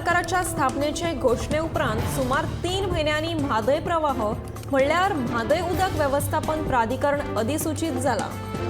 सरकाराच्या स्थापनेचे घोशणे उपरांत सुमार 3 म्हयन्यांनी म्हादय प्रवाह म्हणल्यार म्हादय उदक वेवस्थापन प्राधिकरण अधिसूचीत जाला।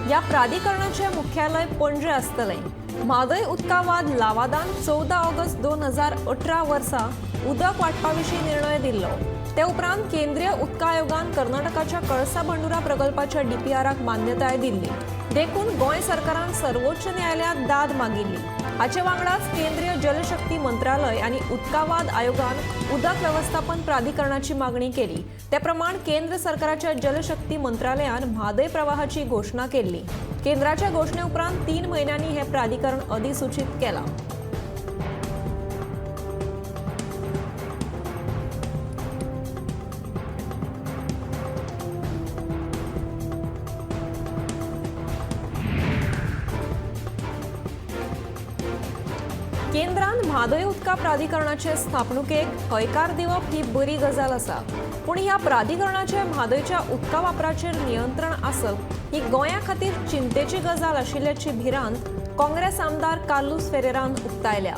ह्या प्राधिकरणाचे मुख्यालय पणजे आसतलें। म्हादय उदका वाद लावादान 14 ऑगस्ट 2018 वर्सा उदक वांटपा विशीं निर्णय दिल्लो। ते उपरांत केंद्रीय उदका आयोगान कर्नाटकाच्या कळसा भंडुरा प्रकल्पाच्या डीपीआराक मान्यताय दिल्ली। देखून गोंय सरकारान सर्वोच्च न्यायालयांत दाद मागिल्ली। हाचे वांगडाच केंद्रीय जलशक्ती मंत्रालय आनी उदकावाद आयोगान उदक वेवस्थापन प्राधिकरणाची मागणी केली। ते प्रमाण केंद्र सरकाराच्या जलशक्ती मंत्रालयान म्हादय प्रवाहाची घोशणा केल्ली। केंद्राच्या घोशणे उपरांत 3 म्हयन्यांनी हे प्राधिकरण अधिसूचित केलां। केंद्रान म्हादय उदका प्राधिकरणाचे स्थापणुकेक हयकार दिवप ही बरी गजाल आसा, पूण ह्या प्राधिकरणाचे म्हादयच्या उदका वापराचेर नियंत्रण आसप ही गोंया खातीर चिंतेची गजाल आशिल्ल्याची भिरांत काँग्रेस आमदार कार्लुस फेरेरान उक्तायल्या।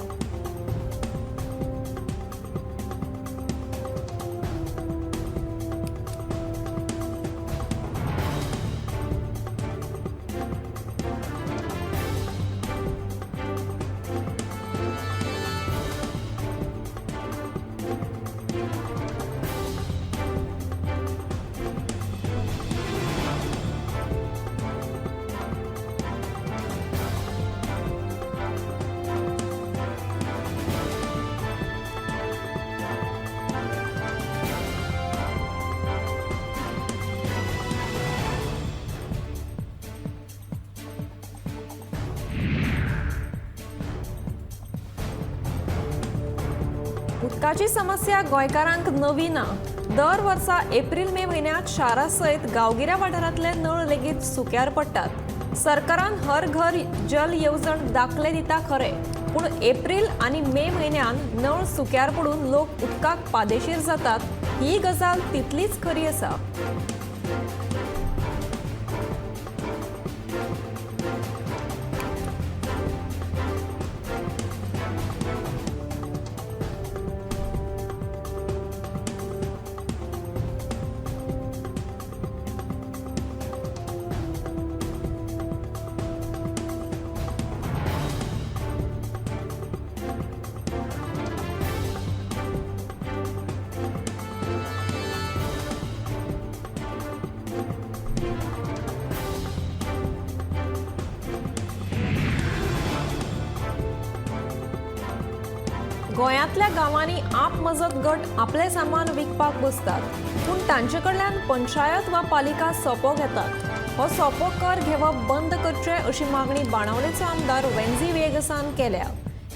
उदकाची समस्या गोंयकारांक नवी ना। दर वर्सा एप्रील मे म्हयन्यांत शारा सयत गांवगिऱ्या वाठारांतले नळ लेगीत सुक्यार पडटात। सरकारान हर घर जल येवजण दाखले दिता खरें, पूण एप्रील आनी मे म्हयन्यांत नळ सुक्यार पडून लोक उदकाक पादेशीर जातात ही गजाल तितलीच खरी आसा। गोंयांतल्या गांवांनी आप मजत गट आपले सामान विकपाक बसतात, पूण तांचे कडल्यान पंचायत वा पालिका सोपो घेतात। हो सोपो कर घेवप बंद करचें अशी मागणी बाणावलेचो आमदार वेन्झी व्हिएगसान केल्या।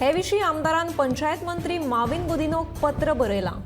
हे विशीं आमदारान पंचायत मंत्री माविन गुदिनोक पत्र बरयलां।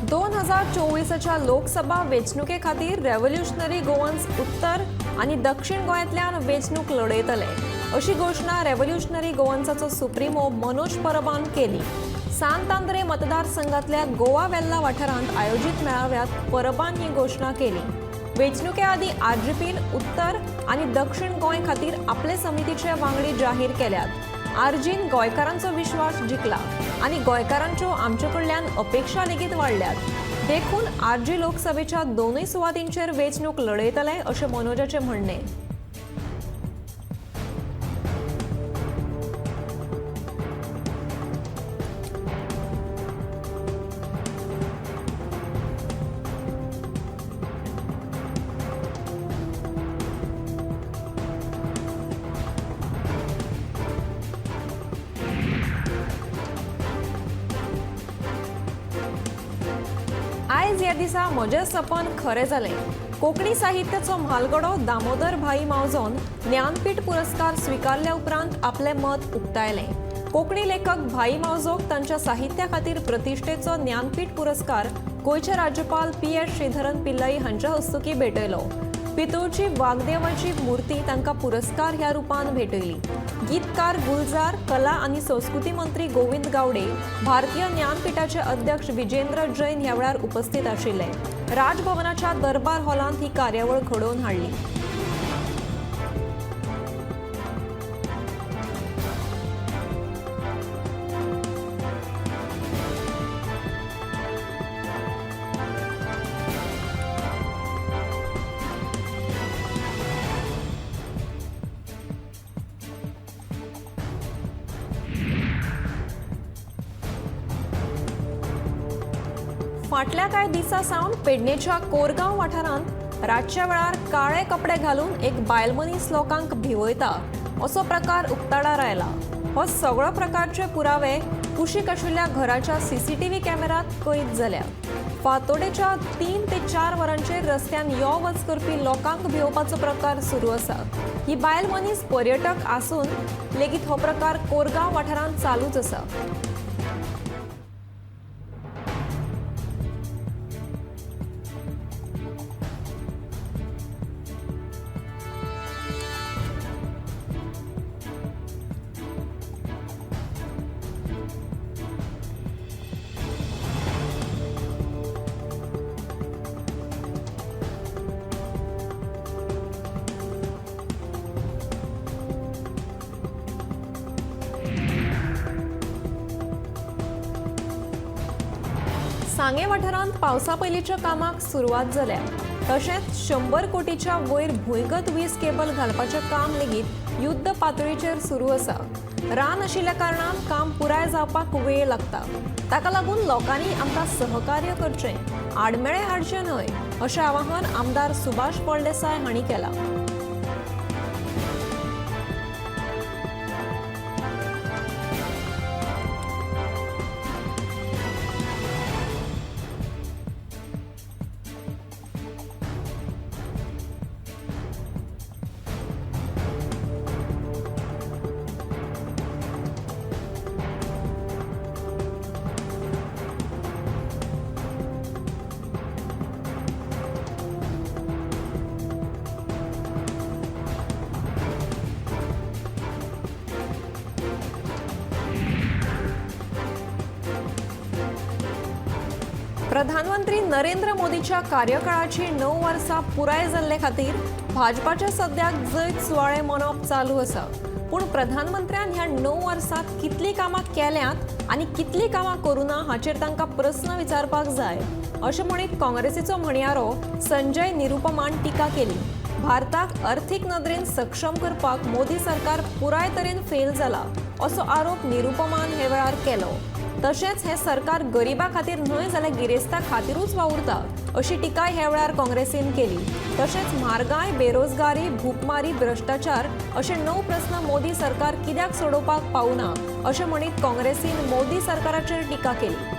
दोन 2024च्या लोकसभा वेंचणुके खातीर रेव्होल्युशनरी गोवन्स उत्तर आनी दक्षिण गोंयांतल्यान वेंचणूक लढयतले अशी घोशणा रेव्होल्युशनरी गोवन्साचो सुप्रिमो मनोज परबान केली। सांत आंद्रे मतदारसंघातल्या गोवा वेल्ला वाठारांत आयोजीत मेळाव्यात परबान ही घोशणा केली। वेंचणुके आदीं आरजीपीन उत्तर आनी दक्षिण गोंय खातीर आपले समितीचे वांगडी जाहीर केल्यात। आरजीन गोंयकारांचो विश्वास जिखला आनी गोंयकारांच्यो आमचे कडल्यान अपेक्षा लेगीत वाडल्यात, देखून आरजी लोकसभेच्या दोनूय सुवातींचेर वेंचणूक लढयतले अशें मनोजाचें म्हणणें। आयज ह्या दिसा म्हजें सपन खरें जालें. कोंकणी साहित्याचो म्हालगडो दामोदर भाई मावजोन ज्ञानपीठ पुरस्कार स्विकारल्या उपरांत आपलें मत उक्तायलें. कोंकणी लेखक भाई मावजोक तांच्या साहित्या खातीर प्रतिश्ठेचो ज्ञानपीठ पुरस्कार गोंयचे राज्यपाल पी.एस. श्रीधरन पिल्लई हांच्या हस्तुकीं भेटयलो. पितूळची वागदेवाची मूर्ती तांकां पुरस्कार ह्या रुपान भेटयली. गीतकार गुलजार, कला आनी संस्कृती मंत्री गोविंद गावडे, भारतीय ज्ञानपीठाचे अध्यक्ष विजेंद्र जैन ह्या वेळार उपस्थित आशिल्ले. राजभवनाच्या दरबार हॉलांत ही कार्यावळ घडोवन हाडली. फाटल्या कांय दिसां सावन पेडणेच्या कोरगांव वाठारांत रातच्या वेळार काळे कपडे घालून एक बायलमनीस लोकांक भिवयता असो प्रकार उक्ताडार आयला. हो सगळो प्रकारचे पुरावे कुशीक आशिल्ल्या घराच्या सीसीटीव्ही कॅमेरात कैद जाल्या. फातोडेच्या 3 ते 4 वरांचेर रस्त्यान यो वच करपी लोकांक भिवपाचो प्रकार सुरू आसा. ही बायल मनीस पर्यटक आसून लेगीत हो प्रकार कोरगांव वाठारांत चालूच आसा. सांगे वाठारांत पावसा पयलींच्या कामाक सुरवात जाल्या. तशेंच 100 कोटीच्या वयर भूंयगत वीज केबल घालपाचें काम लेगीत युद्ध पातळीचेर सुरू आसा. रान आशिल्ल्या कारणान काम पुराय जावपाक वेळ लागता. ताका लागून लोकांनी आमकां सहकार्य करचें, आडमेळे हाडचें न्हय अशें आवाहन आमदार सुभाष फळदेसाय हांणी केलां. प्रधानमंत्री नरेंद्र मोदीच्या कार्यकाळाची 9 वर्सां पुराय जाल्ले खातीर भाजपाचे सद्याक जैत सुवाळे मनोवप चालू आसा. पूण प्रधानमंत्र्यान ह्या 9 वर्सांत कितलीं कामां केल्यांत आनी कितलीं कामां करूं ना हाचेर तांकां प्रस्न विचारपाक जाय अशें म्हणीत काँग्रेसीचो म्हणयारो संजय निरुपमान टिका केली. भारताक अर्थीक नदरेन सक्षम करपाक मोदी सरकार पुराय तरेन फेल जाला असो आरोप निरुपमान हे वेळार केलो. तशेंच हें सरकार गरिबा खातीर न्हय जाल्यार गिरेस्ता खातीरूच वावुरता अशी टिकाय ह्या वेळार काँग्रेसीन केली. तशेंच म्हारगाय, बेरोजगारी, भूकमारी, भ्रश्टाचार अशे 9 प्रस्न मोदी सरकार कित्याक सोडोवपाक पावना अशें म्हणीत काँग्रेसीन मोदी सरकाराचेर टिका केली.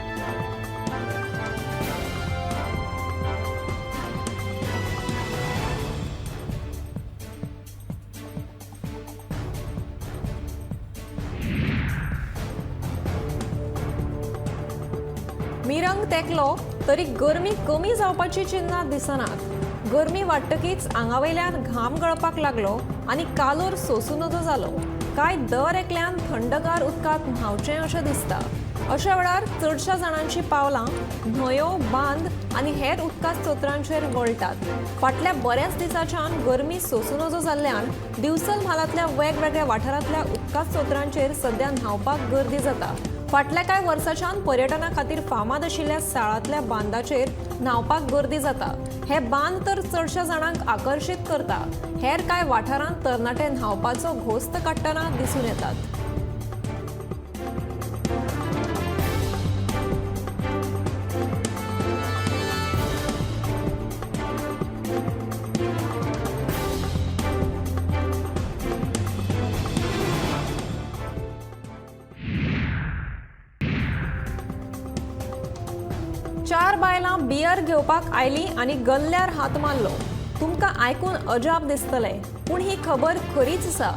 मिरंग तेकलो तरी गरमी कमी जावपाची चिन्हां दिसनात. गरमी वाडटकीच आंगावयल्यान घाम गळपाक लागलो आनी कालोर सोसूं नजो जालो. कांय दर एकल्यान थंडगार उदकांत न्हांवचें अशें दिसता. अशा वेळार चडशा जाणांची पावलां न्हंयो, बांद आनी हेर उदका स्त्रोतांचेर वळटात. फाटल्या बऱ्याच दिसाच्यान गरमी सोसूं नजो जाल्ल्यान दिवचल म्हालांतल्या वेगवेगळ्या वाठारांतल्या उदका स्त्रोतांचेर सद्या न्हांवपाक गर्दी जाता. फाटल्या कांय वर्साच्यान पर्यटना खातीर फामाद आशिल्ल्या साळांतल्या बांदाचेर न्हांवपाक गर्दी जाता. हे बांद तर चडशा जाणांक आकर्शीत करता. हेर कांय वाठारांत तरणाटे न्हांवपाचो घोस्त काडटना दिसून येतात. चार बायलां बायलां बियर घेवपाक आयलीं आनी गल्ल्यार हात मारलो. तुमकां आयकून अजाप दिसतलें, पूण ही खबर खरीच आसा.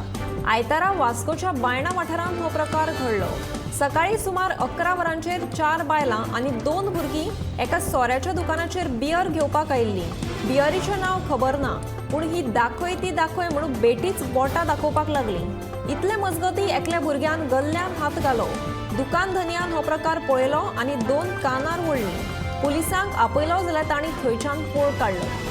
आयतारा वास्कोच्या बायणा वाठारांत हो प्रकार घडलो. सकाळी सुमार 11 वरांचेर 4 बायलां आनी 2 भुरगीं एका सोऱ्याच्या दुकानाचेर बियर घेवपाक आयिल्लीं. बियरीचें नांव खबर ना, पूण ही दाखय ती दाखय म्हणून बेटीच बोटां दाखोवपाक लागली. इतले मजगती एकल्या भुरग्यान गल्ल्यान हात घालो. दुकान धनयान हो प्रकार पळयलो आनी 2 कानार ओडलीं. पुलिसांक आपयलो जाल्यार तांणी थंयच्यान पळ काडलो.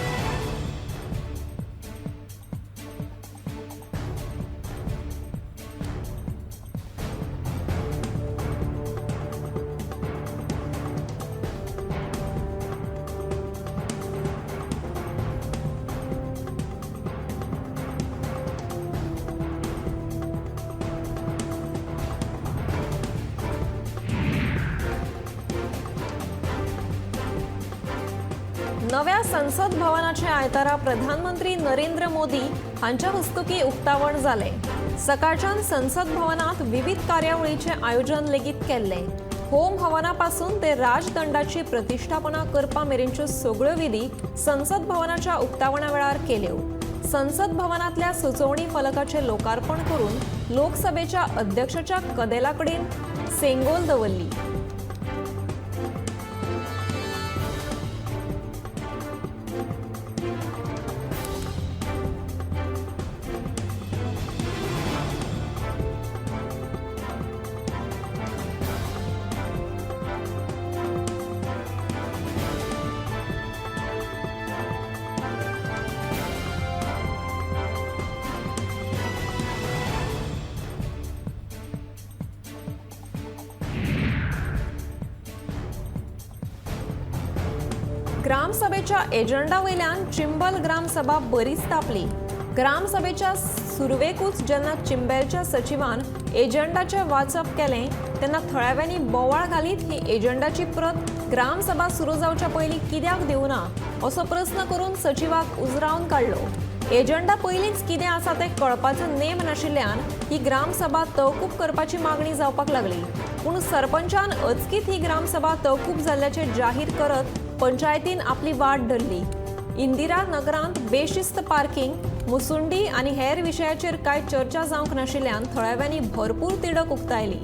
नव्या संसद भवनाचे आयतारा प्रधानमंत्री नरेंद्र मोदी हांच्या हस्तुकी उक्तावण जालें. सकाळच्यान संसद भवनात विविध कार्यावळीचें आयोजन लेगीत केल्लें. होम हवना पासून ते राजदंडाची प्रतिष्ठापना करपा मेरेनच्यो सगळ्यो विधी संसद भवनाच्या उक्तावणा वेळार केल्यो. संसद भवनांतल्या सुचोवणी फलकाचें लोकार्पण करून लोकसभेच्या अध्यक्षाच्या कदेला कडेन सेंगोल दवरली. ग्रामसभेच्या एजंडा वयल्यान चिंबल ग्रामसभा बरीच तापली. ग्रामसभेच्या सुरवेकूच जेन्ना चिंबलच्या सचिवान एजंडाचें वाचप केलें तेन्ना थळाव्यांनी बोवाळ घालीत ही एजंडाची प्रत ग्रामसभा सुरू जावच्या पयलीं कित्याक दिवना असो प्रस्न करून सचिवाक उजरावन काडलो. एजंडा पयलींच कितें आसा तें कळपाचो नेम नाशिल्ल्यान ही ग्रामसभा तहकूब करपाची मागणी जावपाक लागली. पूण सरपंचान अचकीत ही ग्रामसभा तहकूब जाल्ल्याचें जाहीर करत पंचायतीन आपली वाट धरली. इंदिरा नगरांत बेशिस्त पार्किंग, मुसुंडी आनी हेर विशयाचेर कांय चर्चा जावंक नाशिल्ल्यान थळाव्यांनी भरपूर तिडक उक्तायली.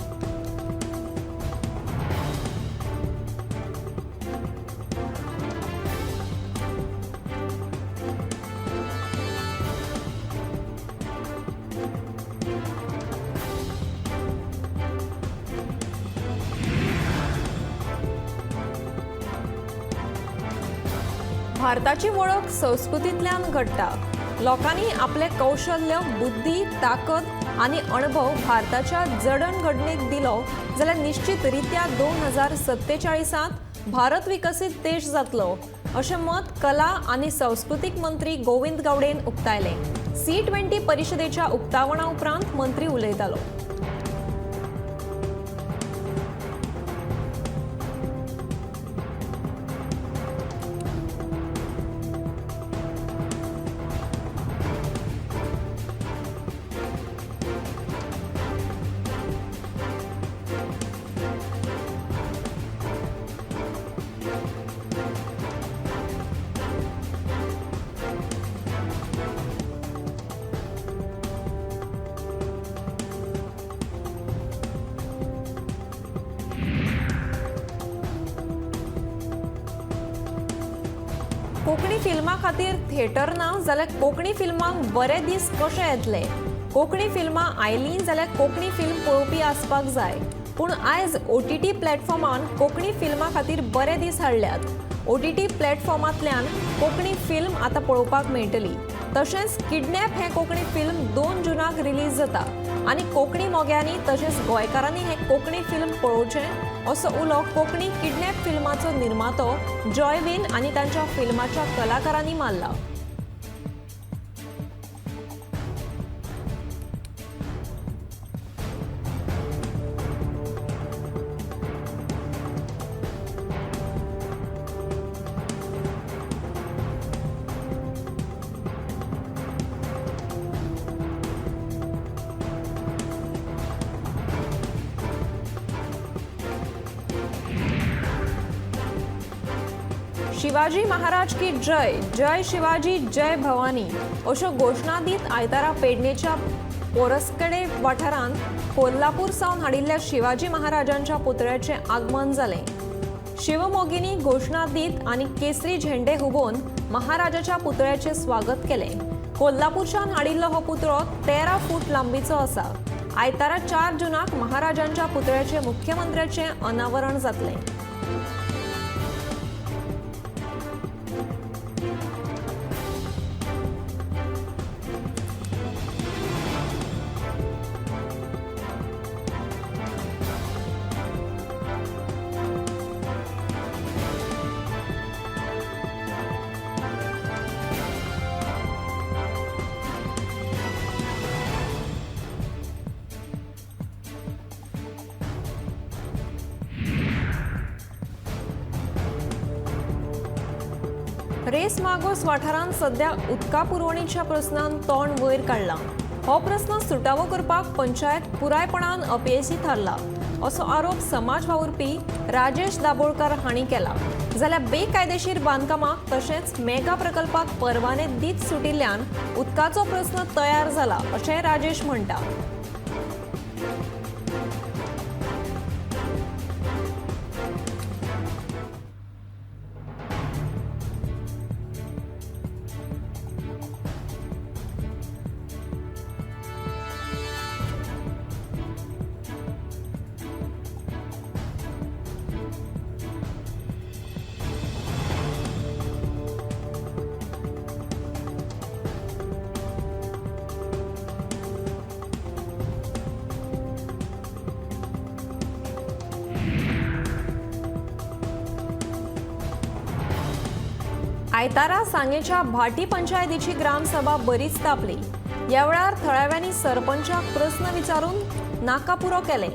भारताची वळख संस्कृतींतल्यान घडटा. लोकांनी आपले कौशल्य, बुद्धी, ताकद आनी अणभव भारताच्या जडणघडणेक दिलो जाल्यार निश्चित रित्या 2047 भारत विकसीत देश जातलो अशें मत कला आनी संस्कृतीक मंत्री गोविंद गावडेन उक्तायलें. C20 परिशदेच्या उक्तावणा उपरांत मंत्री उलयतालो. कोंकणी फिल्मा खातीर थिएटर ना जाल्यार कोंकणी फिल्मांक बरे दीस कशे येतले? कोंकणी फिल्मां आयलीं जाल्यार कोंकणी फिल्म पळोवपी आसपाक जाय. पूण आयज OTT प्लॅटफॉर्मान कोंकणी फिल्मां खातीर बरे दीस हाडल्यात. OTT प्लॅटफॉर्मांतल्यान कोंकणी फिल्म आतां पळोवपाक मेळटली. तशेंच किडनॅप हें कोंकणी फिल्म 2 जूनाक रिलीज जाता आनी कोंकणी मोग्यांनी तशेंच गोंयकारांनी हें कोंकणी फिल्म पळोवचें असो उलो कोंकणी किडनॅप फिल्माचो निर्मातो जॉयविन आनी तांच्या फिल्माच्या कलाकारांनी मारला. शिवाजी महाराज की जय, जय शिवाजी, जय भवानी अश्यो घोशणा दीत आयतारा पेडणेच्या पोरस्कडे वाठारांत कोल्हापूर सावन हाडिल्ल्या शिवाजी महाराजांच्या पुतळ्याचें आगमन जालें. शिवमोगिनी घोशणा दीत आनी केसरी झेंडे हुबोवन महाराजाच्या पुतळ्याचें स्वागत केलें. कोल्हापूरच्यान हाडिल्लो हो पुतळो 13 फूट लांबीचो आसा. आयतारा 4 जूनाक महाराजांच्या पुतळ्याचें मुख्यमंत्र्याचें अनावरण जातलें. रेस मागोस वाठारांत सध्या उदका पुरवणीच्या प्रस्नान तोंड वयर काडलां. हो प्रस्न सुटावो करपाक पंचायत पुरायपणान अपेशी थारला असो आरोप समाज वावुरपी राजेश दाबोळकर हांणी केला. जाल्यार बेकायदेशीर बांदकामाक तशेंच मेगा प्रकल्पाक परवाने दीत सुटिल्ल्यान उदकाचो प्रस्न तयार जाला अशें राजेश म्हणटा. आयतारा सांगेच्या भाटी पंचायतीची ग्रामसभा बरीच तापली. ह्या वेळार थळाव्यांनी सरपंचाक प्रस्न विचारून नाकापुरो केले.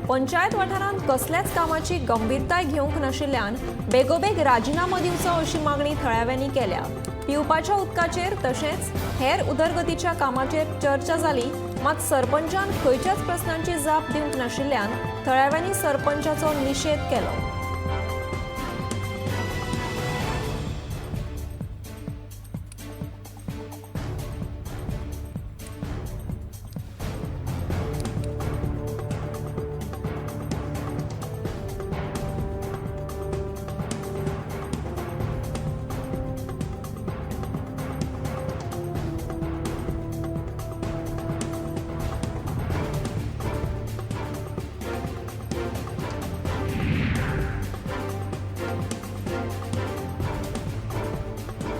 पंचायत वाठारांत कसल्याच कामाची गंभीरताय घेवंक नाशिल्ल्यान बेगोबेग राजिनामो दिवचो अशी मागणी थळाव्यांनी केल्या. पिवपाच्या उदकाचेर तशेंच हेर उदरगतीच्या कामाचेर चर्चा जाली, मात सरपंचान खंयच्याच प्रस्नांची जाप दिवंक नाशिल्ल्यान थळाव्यांनी सरपंचाचो निशेध केलो.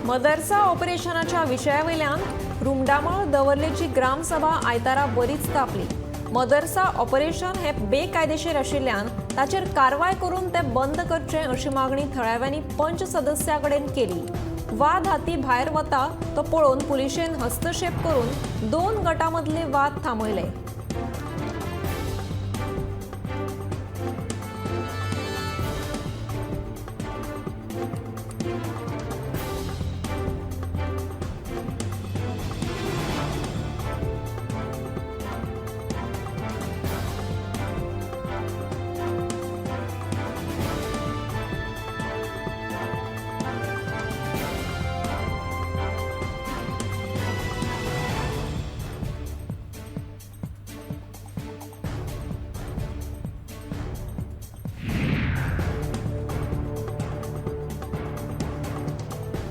मदरसा ऑपरेशनाच्या विशयावयल्यान रुमडामळ दवर्लेची ग्रामसभा आयतारा बरीच तापली. मदरसा ऑपरेशन हे बेकायदेशीर आशिल्ल्यान ताचेर कारवाय करून ते बंद करचे अशी मागणी थळाव्यांनी पंच सदस्या कडेन केली. वाद हाती भायर वता तो पळोवन पुलिशेन हस्तक्षेप करून 2 गटां मदले वाद थांबयले.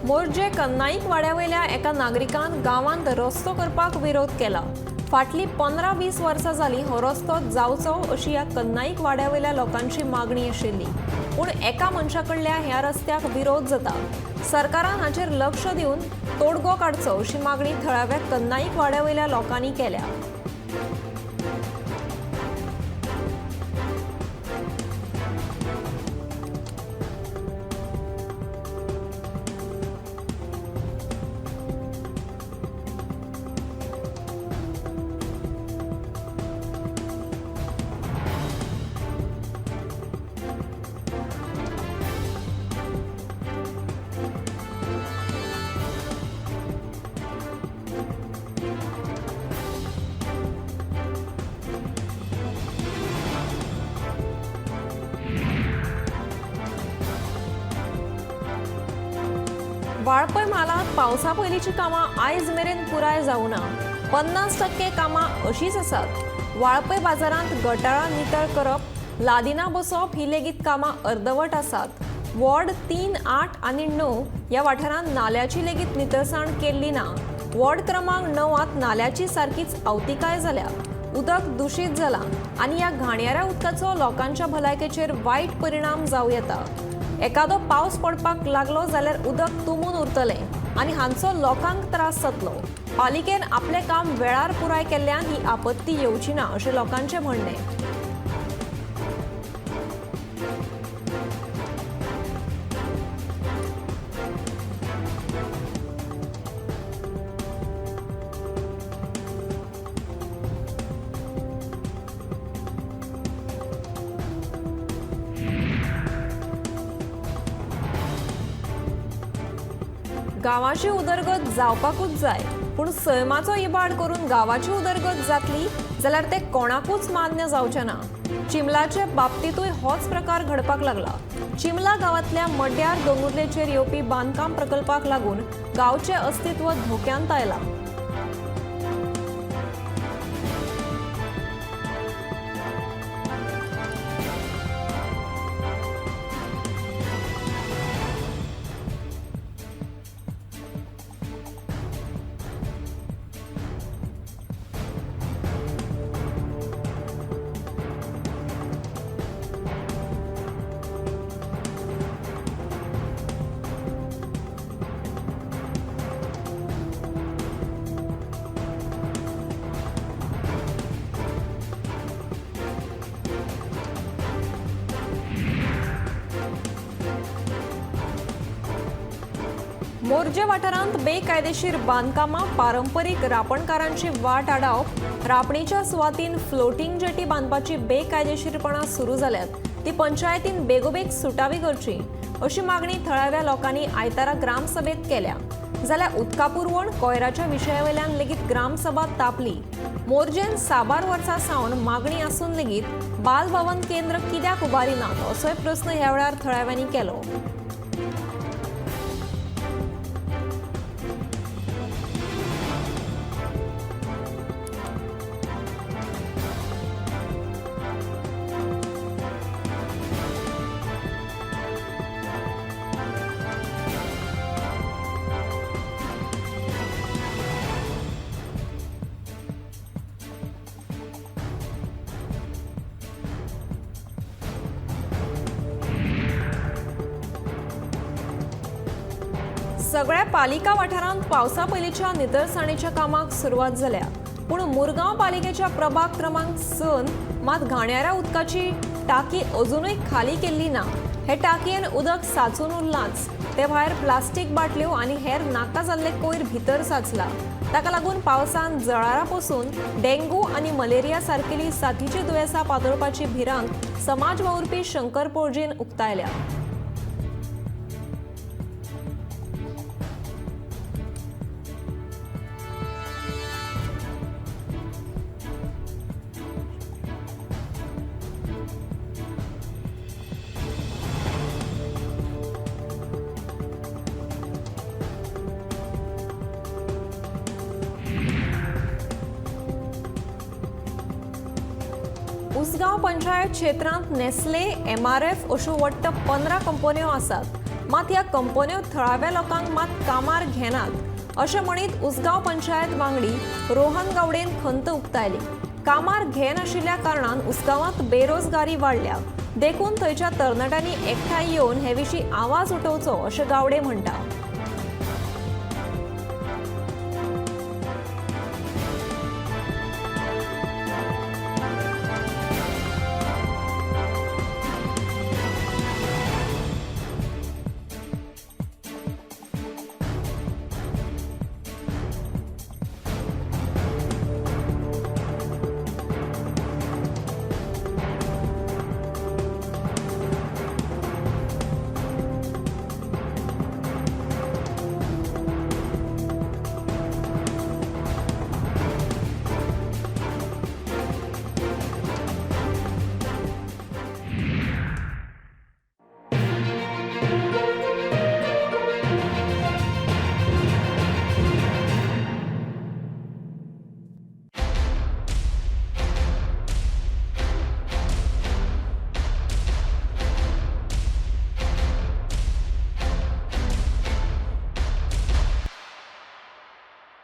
मोरजे कन्नाईक वाड्यावयल्या एका नागरिकान गांवांत रस्तो करपाक विरोध केला. फाटली 15-20 वर्सां जाली हो रस्तो जावचो अशी ह्या कन्नाईक वाड्यावयल्या लोकांची मागणी आशिल्ली, पूण एका मनशा कडल्या ह्या रस्त्याक विरोध जाता. सरकारान हाचेर लक्ष दिवन तोडगो काडचो अशी मागणी थळाव्या कन्नाईक वाड्यावयल्या लोकांनी केल्या. वाळपय म्हालांत पावसा पयलींची कामां आयज मेरेन पुराय जावना. 50% कामां अशींच आसात. वाळपय बाजारांत गटारां नितळ करप, लादिना बसोवप ही लेगीत कामां अर्दवट आसात. वॉर्ड 3, 8 आनी 9 ह्या वाठारांत नाल्याची लेगीत नितळसाण केल्ली ना. वॉर्ड क्रमांक 9 नाल्याची सारकीच आवतिकाय जाल्या. उदक दुशीत जाला आनी ह्या घाणयाऱ्या उदकाचो लोकांच्या भलायकेचेर वायट परिणाम जावं येता. एकादो पावस पडपाक लागलो जाल्यार उदक तुंबून उरतलें आनी हांचो लोकांक त्रास जातलो. पालिकेन आपलें काम वेळार पुराय केल्ल्यान ही आपत्ती येवची ना अशें लोकांचें म्हणणें. गांवाची उदरगत जावपाकूच जाय, पूण सैमाचो इबाड करून गांवाची उदरगत जातली जाल्यार ते कोणाकूच मान्य जावचें ना. चिमलाचे बाबतींतूय होच प्रकार घडपाक लागला. चिमला गांवांतल्या मड्यार दोंगुर्लेचेर येवपी बांदकाम प्रकल्पाक लागून गांवचें अस्तित्व धोक्यांत आयलां. मोरजे वाठारांत बेकायदेशीर बांदकामां, पारंपरीक रापणकारांची वाट आडावप, रापणीच्या सुवातीन फ्लोटींग जेटी बांदपाची बेकायदेशीरपणां सुरू जाल्यात ती पंचायतीन बेगोबेग सुटावी करची अशी मागणी थळाव्या लोकांनी आयतारा ग्रामसभेत केल्या. जाल्यार उदका पुरवण, कोयराच्या विशयावेल्यान लेगीत ग्रामसभा तापली. मोरजेन साबार वर्सां सावन मागणी आसून लेगीत बालभवन केंद्र कित्याक उबारिनात असोय प्रस्न ह्या वेळार थळाव्यांनी केलो. सगळ्या पालिका वाठारांत पावसा पयलींच्या नितळसाणेच्या कामाक सुरवात जाल्या, पूण मुरगांव पालिकेच्या प्रभाग क्रमांक 6 मात घाणयाऱ्या उदकाची टाकी अजुनूय खाली केल्ली ना. हे टाकयेन उदक साचून उरलांच, ते भायर प्लास्टीक बाटल्यो आनी हेर नाका जाल्ले कोयर भितर साचला. ताका लागून पावसान जळारां पसून डेंग्यू आनी मलेरिया सारकेली साथीची दुयेंसां पातळपाची भिरांत समाज वावुरपी शंकर पोळजीन उक्तायल्या. उसगांव पंचायत क्षेत्रांत नेस्ले, MRF अश्यो वट्ट 15 कंपन्यो आसात. मात ह्या कंपन्यो थळाव्या लोकांक मात कामार घेनात अशें म्हणीत उसगांव पंचायत वांगडी रोहन गावडेन खंत उक्तायली. कामार घेनाशिल्ल्या कारणान उसगांवांत बेरोजगारी वाडल्या, देखून थंयच्या तरणाट्यांनी एकठांय येवन हे विशीं आवाज उठोवचो अशें गावडे म्हणटा.